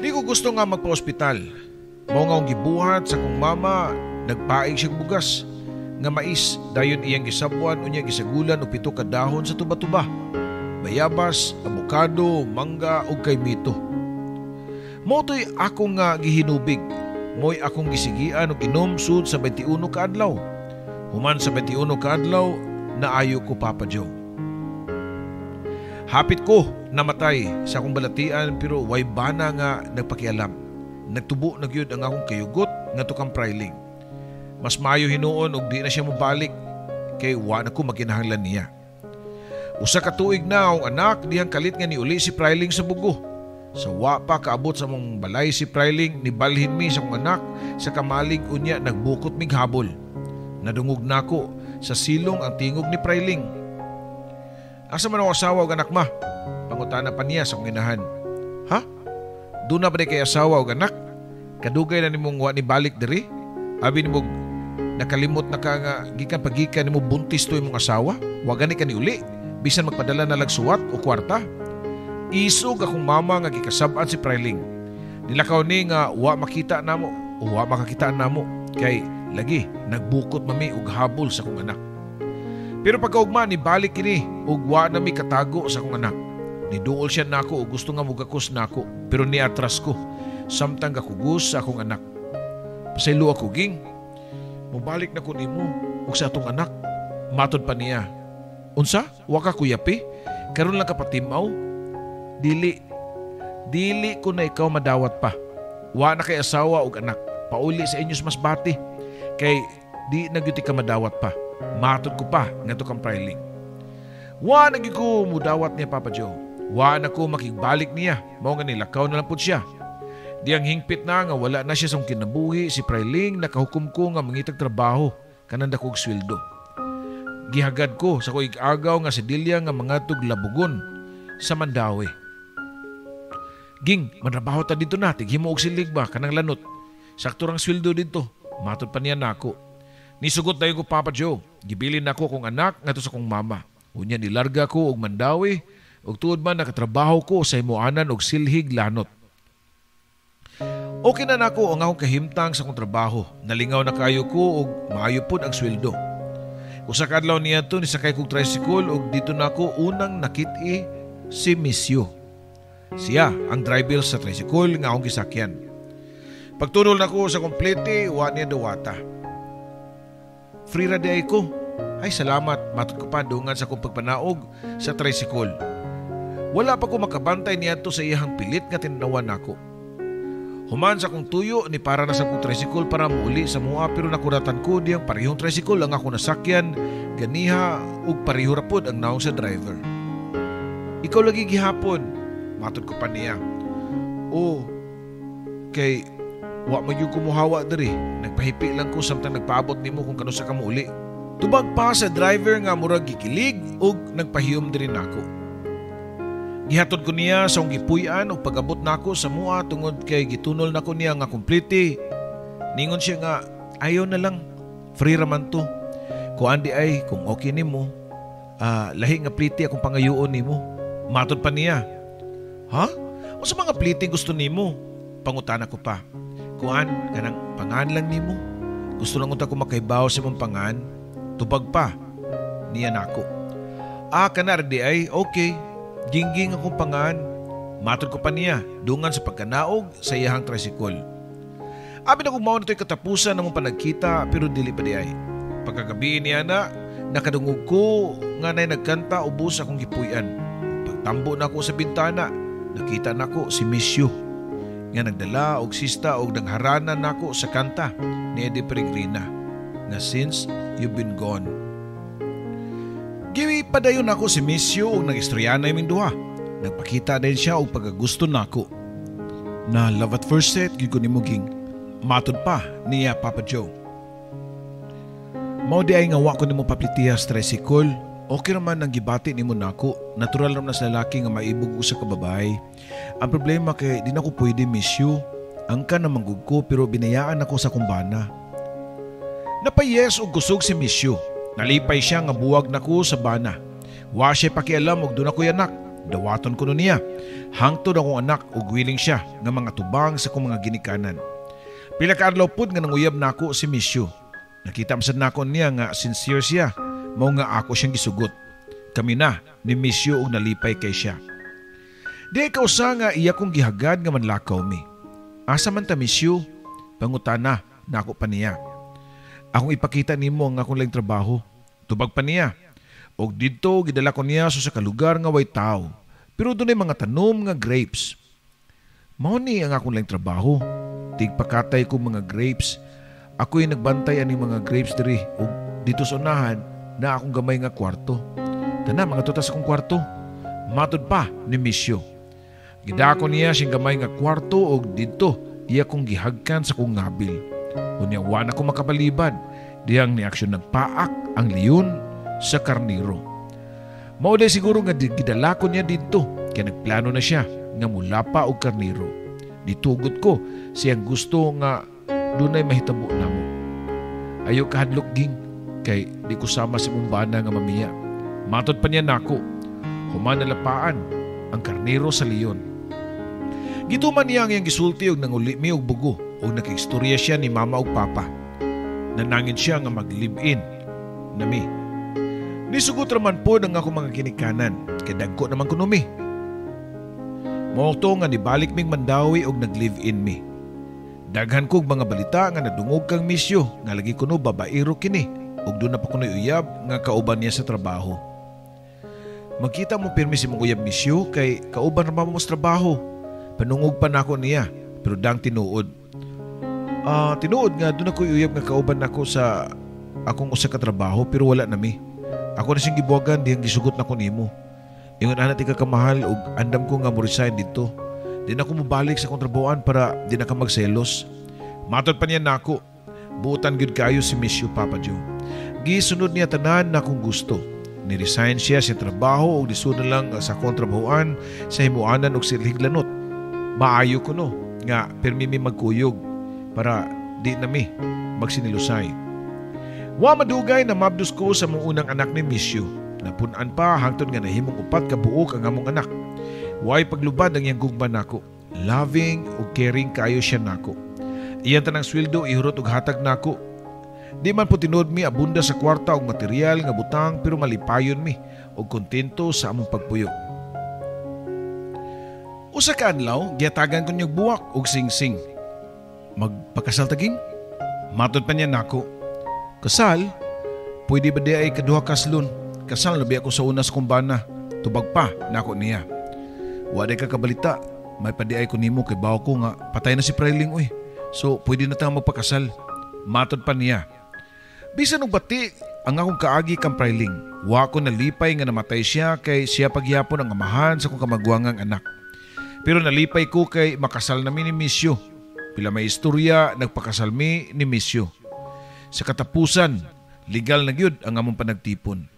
Di ko gusto nga magpa-ospital. Mao nga akong gibuhat sa akong mama, nagpaig siyang bugas nga mais dayon iyang gisabwan unya gisagulan og 7 ka dahon sa tuba-tuba, bayabas, abokado, mangga ug kaymito. Mao to'y akong nga gihinubig, mo'y akong gisigian og inom sud sa 21 ka adlaw. Human sa 21 ka adlaw, naayo ko, Papa Joe. Hapit ko namatay sa akong balatian pero way bana nga nagpakialam. Nagtubo na gyud ang akong kayugot ngadto kang Prayling. Mas maayo hinuon og di na siya mobalik kay wa na ko makinahanglan niya. Usa ka tuig na akong anak dihang kalit nga niuli si Prayling sa Bugo. Sa wa pa kaabot sa mong balay si Prayling, nibalhin mi sa akong anak sa kamalig unya nagbukot mig habol. Nadungog nako sa silong ang tingog ni Prayling. Asa man ang asawa og anak ma? Pangutana pa niya sa akong inahan. Ha? Doon na ba di kay asawa og anak? Kadugay na nimong wa ni balik diri? Abi nimo nakalimot na ka nga gikan pagikan nimo buntis to imong asawa? Wa gani ka ni uli? Bisan magpadala na lag suwat o kwarta? Isog akong mama nga gikasab-an si Prayling. Nilakaw ni nga wa makita namo o wa makakita namo kay lagi nagbukot mami og habol sa akong anak. Pero pagkaugma ni balik kini ug wa na mi katago sa akong anak. Niduol siya nako og gusto nga mugakos nako pero niatras ko samtang gakugos sa akong anak. Pasaylo ako, Ging. Mobalik na ko nimo ug sa atong anak. Matod pa niya. Unsa? Wa ka kuyapi? Karon lang ka patimaw? Dili. Dili ko na ikaw madawat pa. Wa na kay asawa ug anak. Pauli sa inyo sa Masbate. Kay di na gyud ka madawat pa. Matod ko pa ngadto kang Prayling. Wa na gyud ko mudawat niya, Papa Joe. Wa na ko makigbalik niya. Mao nga nilakaw na lang pud siya. Di ang hingpit na nga wala na siya sa kinabuhi si Prayling, nakahukom ko nga mangitag trabaho kanang dakog sweldo. Gihagad ko sa ko ig-agaw nga si Delia nga mangatog Labugon sa Mandaue. Ging, manrabaho ta dito na, tighimo og silig ba kanang lanot. Sakto rang sweldo dito, matod pa niya nako. Nisugot dayon ko, Papa Joe. Gibilin nako akong anak ngadto sa akong mama. Unya nilarga ko og Mandaue ug tuod man nakatrabaho ko sa himuanan og silhig lanot. Okay na nako ang akong kahimtang sa akong trabaho. Nalingaw na kayo ko ug maayo pod ang sweldo. Usa ka adlaw niya to nisakay kog tricycle ug dito nako unang nakit-i si Misyo. Siya ang driver sa tricycle nga akong gisakyan. Pagtunol nako sa komplete, wa niya dawata. Free ra di ko. Ay salamat, matod ko pa dungan sa akong pagpanaog sa tricycle. Wala pa ko makabantay niadto sa iyahang pilit nga tinanawan nako. Human sa akong tuyo ni para na sa akong tricycle para muuli sa mua, pero nakuratan ko diyang parehong tricycle ang ako nasakyan ganiha ug pareho ra pod ang naong sa driver. Ikaw lagi gihapon, matod ko pa niya. O, kay wa man yung kumuhawa diri, nagpahipi lang ko samtang nagpaabot nimo kung kanusa ka muuli. Tubag pa sa driver nga murag gikilig ug nagpahiyom diri nako. Gihatod ko niya sa akong gipuy-an ug pag-abot nako sa mua tungod kay gitunol nako niya nga komplete. Ningon siya nga ayaw na lang, free ra man to. Kuan di ay kung okay nimo, lahi nga plite akong pangayuon nimo. Matod pa niya. Ha? Unsa mga plite gusto nimo? Pangutana ko pa. Kuan kanang pangan lang nimo. Gusto lang unta ko makaibaw sa imong pangan. Tubag pa niya nako. Ah, kana di ay okay. Gingging akong pangan. Matod ko pa niya dungan sa pagkanaog sa iyahang tricycle. Abi na kung mao na to'y katapusan ng mong panagkita, pero dili pa di ay. Pagkagabi niya na, nakadungog ko nga na'y nagkanta ubos akong gipuy-an. Pagtambo na ako sa bintana, nakita nako si Misyo nga nagdala og sista og nangharana nako sa kanta ni Eddie Peregrina nga Since You've Been Gone. Giwi padayon nako si Misyo og nag-istorya na iming duha. Nagpakita din siya og pagkagusto nako. Na love at first sight gyud ko nimo, Ging. Matod pa niya, Papa Joe. Mao di ay nga wa ko nimo paplitiha sa tricycle. Okay raman ang gibati nimo nako. Natural raman sa lalaki nga maibog usa ka babae. Ang problema kay di na ko pwede, Misyo. Angkan na manggug ko pero binayaan ako sa kumbana. Napayes og kusog si Misyo. Nalipay siya nga buwag nako sa bana. Wa siya pakialam og doon ako'y anak. Dawaton ko no niya. Hangtod akong anak og willing siya nga mga tubang sa akong mga ginikanan. Pila ka adlaw pud nga nanguyab nako si Misyo. Nakita man sad nako niya nga sincere siya. Mao nga ako siyang gisugot. Kami na ni Misyo og nalipay kay siya. Di kausa nga iya kong gihagad nga manlakaw mi. Asa man ta, Misyo? Pangutana nako pa niya. Akong ipakita nimo ang akong laing trabaho. Tubag pa niya. Og didto gidala ko niya sa kalugar nga way tao. Pero dunay mga tanom nga grapes. Mao ni ang akong laing trabaho. Tigpakatay ko mga grapes. Ako'y nagbantay ani mga grapes diri og dito sa unahan na akong gamay nga kwarto. Tana mga tutas akong kwarto. Matod pa ni Misyo. Gidako niya siyang gamay nga kwarto og didto iya kong gihagkan sa kong ngabil. Unya wa na ko makapaliban. Dihang ni aksyon nagpaak ang leon sa karniro. Mao day siguro nga gidala ko niya didto kay nagplano na siya nga mulapa og karniro. Ditugot ko siyang gusto nga dunay mahitabo namo. Ayo kahadlok, Ging, kay di ko sama si mong bana nga mamiya. Matod pa niya nako. Human nalapaan ang karniro sa leon. Gituman niya ang iyang gisulti og nanguli mi og bugo og nakiistorya siya ni mama og papa. Nanangin siya nga mag-live-in nami. Nisugot raman po ang akong mga ginikanan kay dagko naman kuno mi. Mao to nga nibalik ming Mandaue og nag-live-in mi. Daghan kog mga balita nga nadungog kang Misyo nga lagi kuno babaero kini ug doon na pa kuno uyab nga kauban niya sa trabaho. Magkita mo pirmi si mong uyab, Misyo, kay kauban ra mo sa trabaho. Panungog pa nako niya pero dang tinuod. Tinuod nga doon ako uyab nga kauban nako sa akong usa ka trabaho pero wala nami. Ako na siyang gibuwagan dihang gisugot nako nimo. Ingon ana ti ka kamahal ug andam ko nga mo resign didto. Di na ko mobalik sa akong trabahoan para di na ka magselos. Matod pa niya nako. Buutan gyud kaayo si Misyo, Papa Joe. Gisunod niya tanan na akong gusto. Ni-resign siya sa trabaho ug lisod na lang sa akong trabahoan sa himuanan og silhig lanot. Maayo kuno nga pirmi mi magkuyog para di nami magsinilusay. Wa madugay na mabdus ko sa mong unang anak ni Misyo. Napun-an pa hangtod nga nahimong 4 ka buok ang among anak. Way paglubad ang iyang gugma nako. Loving ug caring kaayo siya nako. Iyang tanang sweldo ihurot og hatag nako. Di man po tinuod mi abunda sa kwarta og material nga butang pero malipayon mi og kontento sa among pagpuyo. Usa ka adlaw, gihatagan ko niyang buwak og singsing. Magpakasal ta, Ging? Matod pa niya nako. Kasal? Pwede ba di ay kaduha kaslon? Kasal na biya ko sa una sa kong bana. Tubag pa nako niya. Wa day ka kabalita, may padiay ko nimo kay bawo ko nga patay na si Prayling uy. So pwede na ta magpakasal. Matod pa niya. Bisan og bati ang akong kaagi kang Prayling, wa ko nalipay nga namatay siya kay siya pagyapon ang amahan sa akong kamagwangang anak. Pero nalipay ko kay makasal na mi ni Misyo. Pila may istorya, nagpakasal mi ni Misyo. Sa katapusan, legal na gyud ang among panagtipon.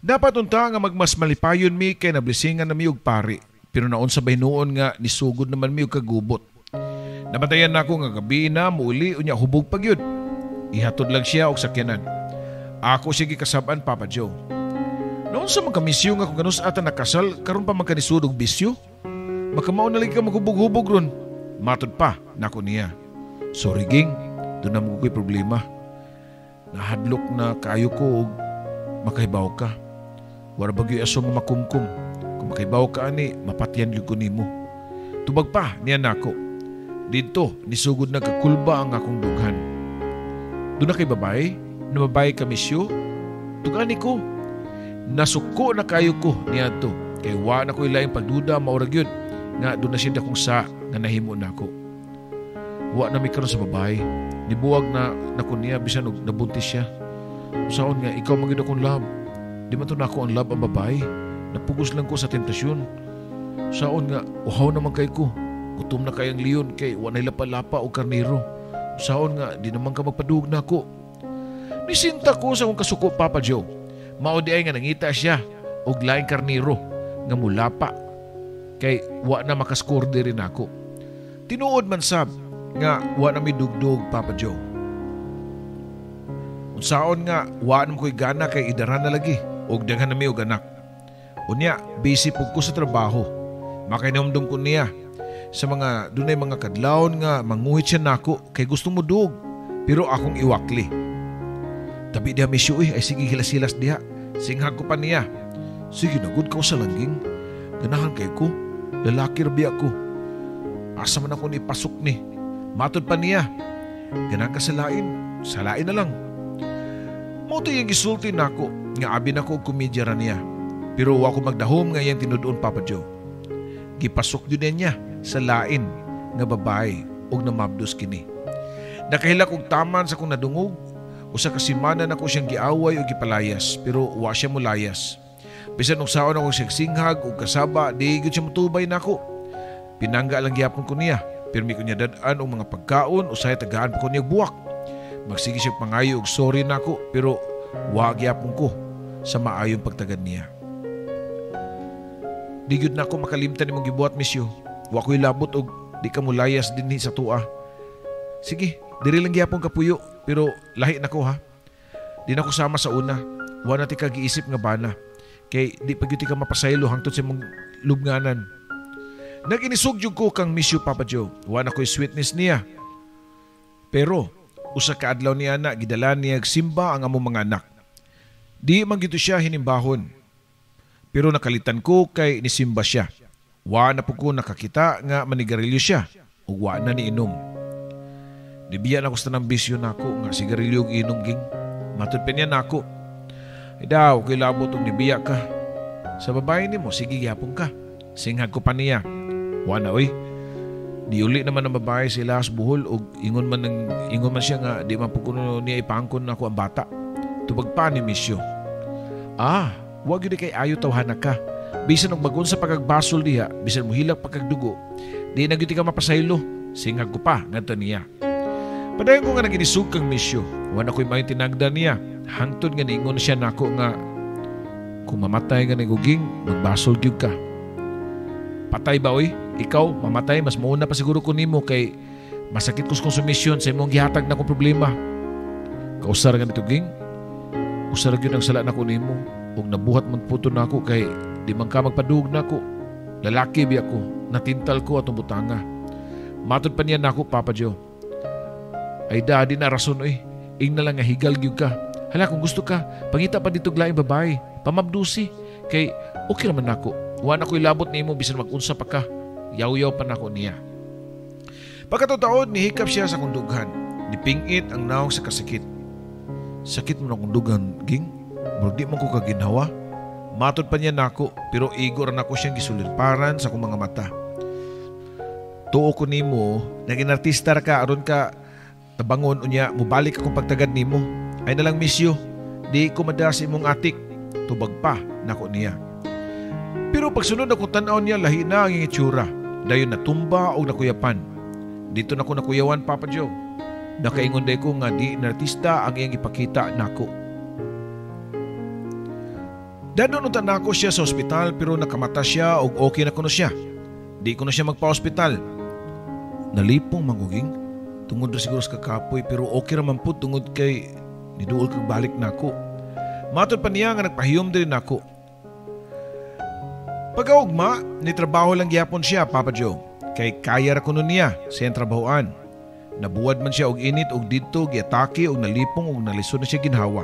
Dapat unta nga magmas malipayon mi kay nablesingan na mi og pari. Pero naon sa bahinuon nga nisugod naman mi og kagubot. Nabantayan nako nga gabi na muuli unya hubog pa gyud. Ihatod lang siya og sakyanan. Ako siya gikasab-an, Papa Joe. Naon sa magkamisyo nga kung ganus ata nakasal karon pa magkanisud og bisyo? Makamao na lagi ka maghubog-hubog ron. Matod pa nako niya. Sorry Ging, doon na mo ko'y problema. Nahadlok na kaayo ko og makahibaw ka. Wala bagyo'y aso nga makumkum. Kung makahibaw ka ani, mapatyan gyud ko nimo. Tubag pa niya nako. Dito, nisugod na kakulba ang akong dughan. Doon na kay babae, na babae ka misyo, tugani ko. Nasuko na kayo ko niya to. Kay wa na ko ilaing pagduda, maurag yun. Nga doon na siya dakong sa nga nahimo nako. Wa na mi karon sa babae. Nibuwag na nako niya bisan og nabuntis siya. Usaon nga ikaw man gyud akong love. Di man to nako ang love ang babae. Napugos lang ko sa tentasyon. Usaon nga uhaw naman kay ko. Gutom na kay ang leon kay wa na lapa-lapa og karnero. Usaon nga di naman ka magpadug nako. Nisinta ko sa akong kasuko, Papa Joe. Mao di ay nga nangita siya og laing karnero nga mulapa kay wa na makaskor diri nako. Tinuod man sab nga wa na mi dugdug, Papa Joe. Unsaon nga wa na ko'y gana kay idaran na lagi og daghan na mi og anak. Unya busy pug ko sa trabaho. Makainomdom ko niya sa mga dunay mga kadlawon nga manguhit siya nako kay gusto mo dug pero akong iwakli. Tabi diha misyo ay sige hilas-hilas diha. Singhag ko pa niya. Sige na gud ka sa langging. Ganahan kay ko. Lalaki ra biya ko. Asa man ako ni pasok ni. Matod pa niya. Ganahan ka sa lain. Sa lain na lang. Mao to iyang gisulti nako nga abi nako og komedya ra niya. Pero wa ko magdahom nga iyang tinud-on, Papa Joe. Gipasok gyud niya sa lain nga babae og namabdos kini. Nakahilak og taman sa akong nadungog. Usa ka semana nako siyang giaway og gipalayas pero wa siya molayas. Bisan og saon ako siyang singhag og kasaba, di gyud siya motubay nako. Pinangga lang gihapon ko niya. Pirmi ko niya dad-an og mga pagkaon, usahay tagaan pa ko niya buwak. Magsige siya pangayo og sorry nako pero wa gihapon ko sa maayong pagtagad niya. Di gyud nako makalimtan imong gibuhat, misyo. Wa ko'y labot og di ka molayas dinhi sa tua. Sige, diri lang gihapon kapuyo pero lahi nako ha. Di na ko sama sa una. Wa na ti ka giisip nga bana. Kay di pa gyud ti ka mapasaylo hangtod sa imong lubnganan. Nag-inisog jud ko kang miss you, Papa Joe. Wa na ko'y sweetness niya. Pero usa ka adlaw niya na gidala niya simba ang among mga anak. Di man gyud siya hinimbahon. Pero nakalitan ko kay nisimba siya. Wa na po ko nakakita nga manigarilyo siya ug wa na niinom. Nibiya na ko sa tanang bisyo nako nga sigarilyo ug inom ging. Matud pa niya nako. Ay daw, kay labot og nibiya ka. Sa babae nimo, sige gyapon ka. Singhag ko pa niya. Wa na oy. Niuli naman ang babae sa ilahas buhol ug ingon man siya nga di man po kuno niya ipangkon nako ang bata. Tubag pa ni misyo. Ah, wa gyud kay ayo tawhana ka. Bisan og magun sa pagagbasol diha, bisan mohilak pagkagdugo, di na gyud ka mapasaylo. Singhag ko pa ngadto niya. Padayon ko nga naginisug kang misyo. Wa na ko'y maayong tinagda niya. Hangtod nga niingon siya nako nga kung mamatay nga naguging, magbasol gyud ka. Patay ba oy? Ikaw mamatay, mas mauna pa siguro ko nimo kay masakit ko sa konsumisyon sa imong gihatag na akong problema. Kausar nga nito ging. Usar gyud ang sala nako nimo ug nabuhat man puto nako kay di man ka magpadug nako. Lalaki biya ko, natintal ko atong butanga. Matod pa niya nako, Papa Joe. Ay da, di na rason oy. Ing na lang nga higal gyud ka. Hala, kung gusto ka, pangita pa dito laing babae, pamabdusi. Kay okay naman nako. Wa na ko'y labot nimo bisan mag-unsa pa ka. Yaw-yaw pa nako niya. Pagkatutaod, nihikap siya sa akong dughan. Nipingit ang naong sa kasakit. Sakit mo na akong dughan, Ging. Murag di man ko kaginhawa. Matod pa niya nako, pero igo ra nako siyang gisulirparan sa akong mga mata. Tuo ko nimo, naging artista ra ka aron ka tabangon unya mubalik akong pagtagad nimo. Ay na lang misyo, di ko mada sa imong atik. Tubag pa nako niya. Pero pagsunod ako tan-aw niya, lahi na ang itsura. Dayon natumba og nakuyapan. Dito na ko nakuyawan, Papa Joe. Nakaingon day ko nga di nartista ang iyang ipakita nako. Dadon unta nako siya sa ospital pero nakamata siya og okay na kuno siya. Di ko na siya magpa-ospital. Nalipong maguging tungod ra siguro sa kakapoy pero okay ra man pud tungod kay niduol kag balik nako. Matod pa niya nga nagpahiyom diri nako. Pagkaugma, ni trabaho lang gyapon siya, Papa Joe. Kay kaya ra kuno niya sa iyang trabahoan. Nabuwad man siya og init og didto giatake og nalipong og nalisod na siya ginhawa.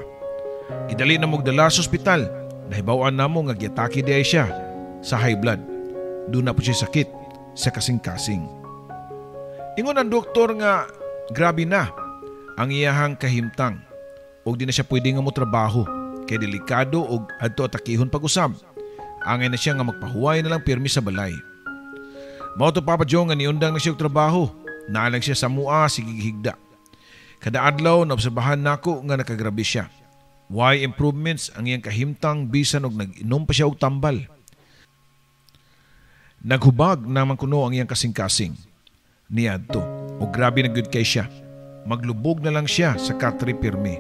Gidali na mogdala sa ospital. Nahibaw-an namo nga giatake di ay siya sa high blood. Doon na po siya sakit sa kasing-kasing. Ingon ang doktor nga grabe na ang iyahang kahimtang og di na siya pwede nga mo trabaho kay delikado og adto atakihon pag-usab. Angay na siya nga magpahuway na lang pirmi sa balay. Mao to, Papa Joe, nga niundang na siya og trabaho. Naa lang siya sa mua sige higda. Kada adlaw naobserbahan nako nga nakagrabe siya. Why improvements ang iyang kahimtang bisan og nag-inom pa siya og tambal. Naghubag naman kuno ang iyang kasing-kasing niadto og grabe na gyud kay siya. Maglubog na lang siya sa katre pirmi.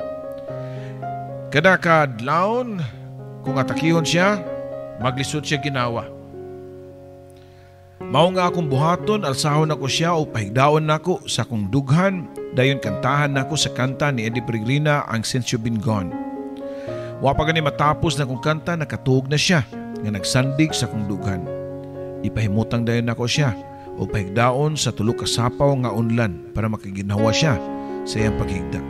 Kada kadlawon kung atakihon siya, maglisod siya ginawa. Mao nga akong buhaton, alsahon nako siya o pahigdaon nako sa akong dughan, dayon kantahan nako sa kanta ni Eddie Peregrina ang Since You've Been Gone. Wa pa gani matapos na akong kanta, nakatuog na siya nga nagsandig sa akong dughan. Ipahimutang dayon nako siya o pahigdaon sa tulo ka sapaw nga unlan para makaginhawa siya sa iyang paghigda.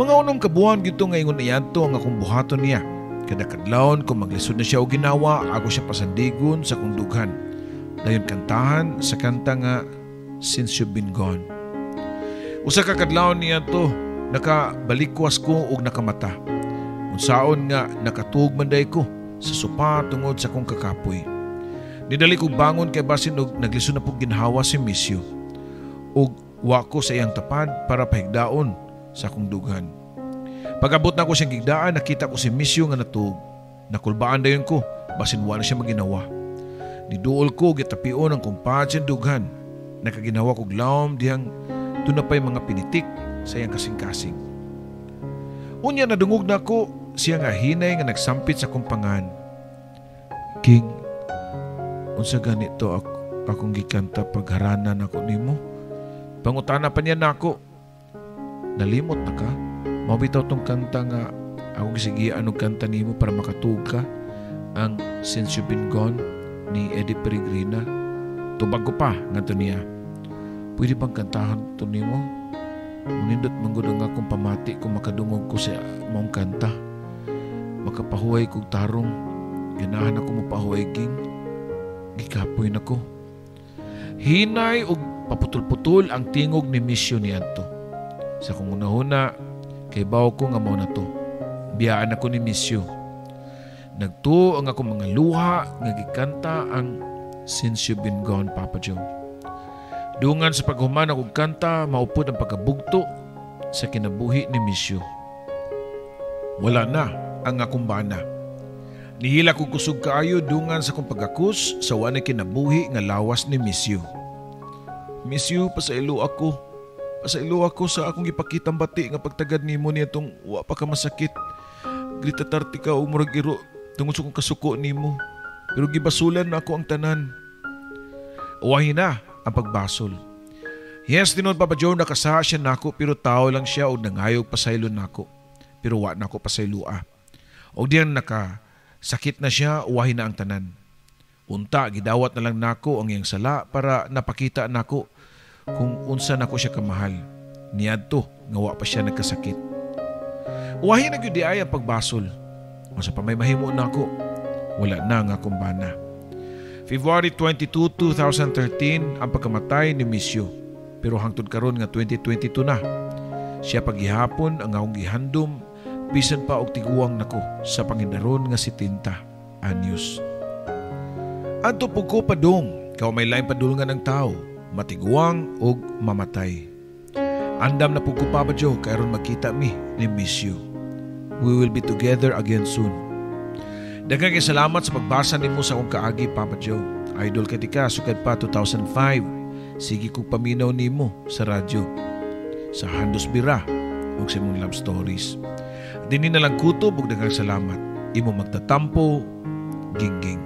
Mga unom ka buwan gito nga ingon iyanto ang akong buhaton niya. Kada kadlawon kung maglisod na siya og ginawa, ako siya pasandigon sa akong dughan. Dayon kantahan sa kanta nga Since You've Been Gone. Usa ka kadlawon niya to, nakabalikwas ko og nakamata. Unsaon nga nakatuog man day ko sa sopa tungod sa akong kakapoy. Nidali kog bangon kay basin og naglisod na pug ginhawa si Misyo. Og wa ko sa iyang tapad para pahigdaon sa akong dughan. Pag-abot na ko siyang gigdaan, nakita ko si Misyo nga natuog. Nakulbaan dayon ko, basin wa na siya maginawa. Niduol ko, gitapion ang kumpad siyang dughan. Nakaginawa kog lawom dihang doon na pa'y mga pinitik sa iyang kasing-kasing. Unya nadungog na ko siya nga hinay nga nagsampit sa kumpangan. King, unsa ganito akong gikanta pagharanan ako nimo? Pangutana pa niya nako. Nalimot na ka? Mao bitaw tong kanta nga akong gisigian og kanta nimo para makatuog ka, ang Since You've Been Gone ni Eddie Peregrina. Tubag ko pa ngadto niya. Pwede bang kantahan to nimo? Munindot man gud ang akong pamati kung makadungog ko sa maong kanta. Makapahuway kog tarong. Ganahan ako mopahuway, King. Gikapoy na ko. Hinay og paputol-putol ang tingog ni Misyo niadto. Sa kong unahuna, kay bawo ko nga mao na to. Biyaan ako ni Misyo. Nagtuo ang akong mga luha nga gikanta ang Since You've Been Gone, Papa Joe. Dungan sa paghuman akong kanta, maupod ang pagkabugto sa kinabuhi ni Misyo. Wala na ang akong bana. Nihila kog kusog kaayo dungan sa akong pagakus sa wa na kinabuhi nga lawas ni Misyo. Misyo, pasailo ako. Pasailo ako sa akong ipakitang bati nga pagtagad nimo niadtong wa pa ka masakit. Grita tarti ka og murag iro tungod sa akong kasuko nimo. Pero gibasulan na ako ang tanan. Uwahi na ang pagbasol. Yes, tinuod, Papa Joe, nakasa siya nako pero tao lang siya og nangayog pasaylo nako. Pero wa nako pasayloa. Og diyan nakasakit na siya, uwahi na ang tanan. Unta, gidawat na lang nako ang iyang sala para napakita nako kung unsa nako siya kamahal. Niadto nga wa pa siya nagkasakit. Uwahi na gyud di ay ang pagbasol. Unsa pa may mahimo nako, wala na nga akong bana. February 22, 2013 ang pagkamatay ni Miss You. Pero hangtod karon nga 2022 na, siya pa gihapon ang akong gihandom bisan pa og tiguang nako sa pangindaron nga 70 anyos. Adto pud ko padung, kay may laing padulngan ang tao, matiguang og mamatay. Andam na pud ko, Papa Joe, kay aron magkita mi ni Miss You. We will be together again soon. Daghang kay salamat sa pagbasa nimo sa akong kaagi, Papa Joe. Idol kay tika sukad pa 2005. Sige kog paminaw nimo sa radyo, sa Handos Bira ug sa imong love stories. Dinhi na lang kutob ug daghang salamat. Imo magtatampo, Gingging.